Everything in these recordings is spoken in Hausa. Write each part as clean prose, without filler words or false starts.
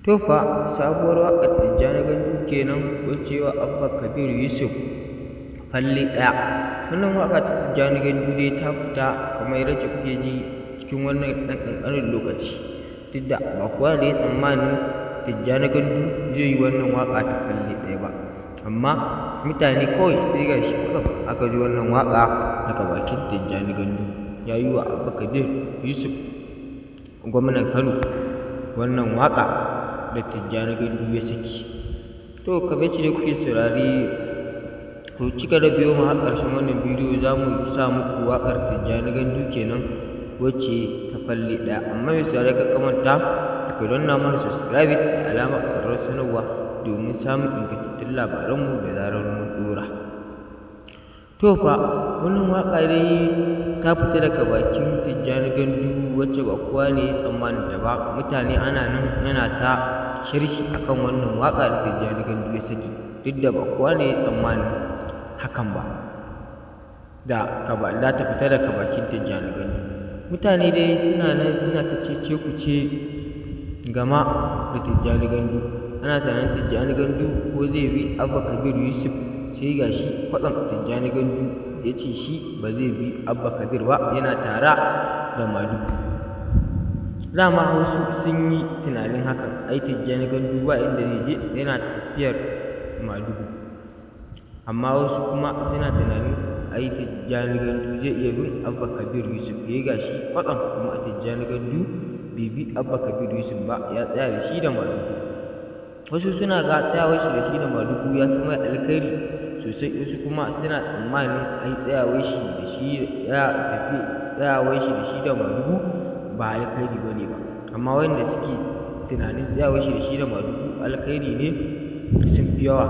To fa, sabuwar waƙar Tijjani Gandu kenan wacce wa Abba Kabir Yusuf falle ɗaya. Wannan waƙa ta Tijjani Gandu dai ta fita kamar yadda kuke ji cikin wannan ɗan ƙanƙanin lokaci. Duk da ba kowa ne ya tsammanin Tijjani Gandu zai yi wannan waƙa ta falle ɗaya ba. Amma mutane kawai sai ga shi kwatsam aka ji wannan waƙa daga bakin Tijjani Gandu ya yi wa Abba Kabir Yusuf, gwamnan Kano, wannan waƙa da Tijjani Gandu ya saki. To, kamar yacce dai kuke saurare, ku ci gaba da biyo mu har ƙarshen wannan bidiyo, za mu sa muku waƙar Tijjani Gandu kenan wacce ta falle ɗaya. Amma mai saurare, kar ka manta da ka danna mana subscribe da alamar ƙararrawar sanarwa domin samun ingantattun labaranmu da zarar mun ɗora. To fa, wannan waƙa dai ta fita daga bakin Tijjani Gandu wacce ba kowa ne ya tsammanin ta ba. Mutane ana nan ana ta sharhi akan wannan waƙa da Tijjani Gandu ya saki, duk da ba kowa ne ya tsammanin hakan ba da za ta fita daga bakin Tijjani Gandu. Mutane dai suna nan suna ta cece-kuce game da Tijjani Gandu. Ana tunanin Tijjani Gandu ko zai bi Abba Kabir Yusuf, sai ga shi kwatsam Tijjani Gandu ya ce shi ba zai bi Abba Kabir ba, yana tare da Madugu. Dama wasu sun yi tunanin hakan, ai Tijjani Gandu ba inda zai je, yana tafiyar Madugu. Amma wasu kuma suna tunanin ai Tijjani Gandu zai iya bin Abba Kabir Yusuf. Sai ga shi kwatsam kuma Tijjani Gandu bai bi Abba Kabir Yusuf ba, ya tsaya da shi da Madugu. Wasu suna ga tsayawar shi da shi da Madugu ya fi mai alkhairi sosai, wasu kuma suna tsammanin ai tsayawar shi da shi ya tafi tsayawar shi da shi da Madugu ba alkhairi ba ne ba. Amma wanda suke tunanin tsayawar shi da shi da Madugu alkhairi ne sun fi yawa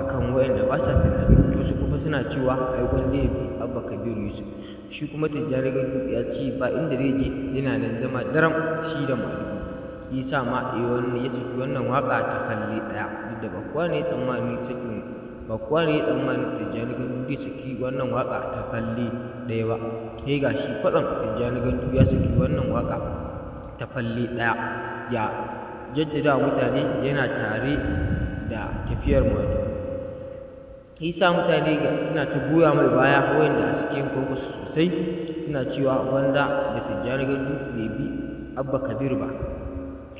akan waɗanda ba sa tunani. Wasu kuma suna cewa ai gwanda ya bi Abba Kabir Yusuf. Shi kuma Tijjani Gandu ya ce ba inda zai je, yana nan zama daram shi da Madugu. Shi sa ma ya saki wannan waƙa ta falle ɗaya, duk da ba kowa ne ya tsammani sakin ba kowa ne ya tsammanin Tijjani Gandu zai saki wannan waƙa ta falle ɗaya ba. Sai ga shi kwatsam Tijjani Gandu ya saki wannan waƙa ta falle ɗaya, ya jaddada wa mutane yana tare da tafiyar Madugu. Shi sa mutane suna ta goya mai baya, wayanda suke yin Kwankwaso sosai suna cewa gwanda da Tijjani Gandu bai bi Abba Kabir ba,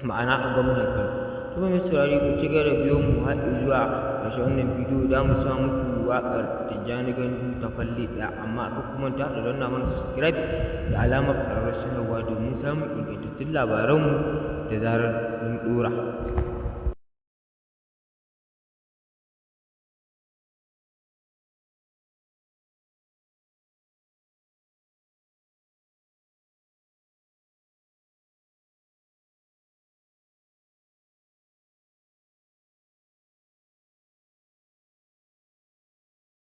ma'ana gwamnan Kano. Kuma mai saurare, ku ci gaba da biyo mu har zuwa ƙarshen wannan bidiyo, za mu sa muku waƙar Tijjani Gandu ta falle ɗaya. Amma kar ku manta da danna mana subscribe da alamar ƙararrawar sanarwa domin samun ingantattun labaranmu da zarar mun ɗora.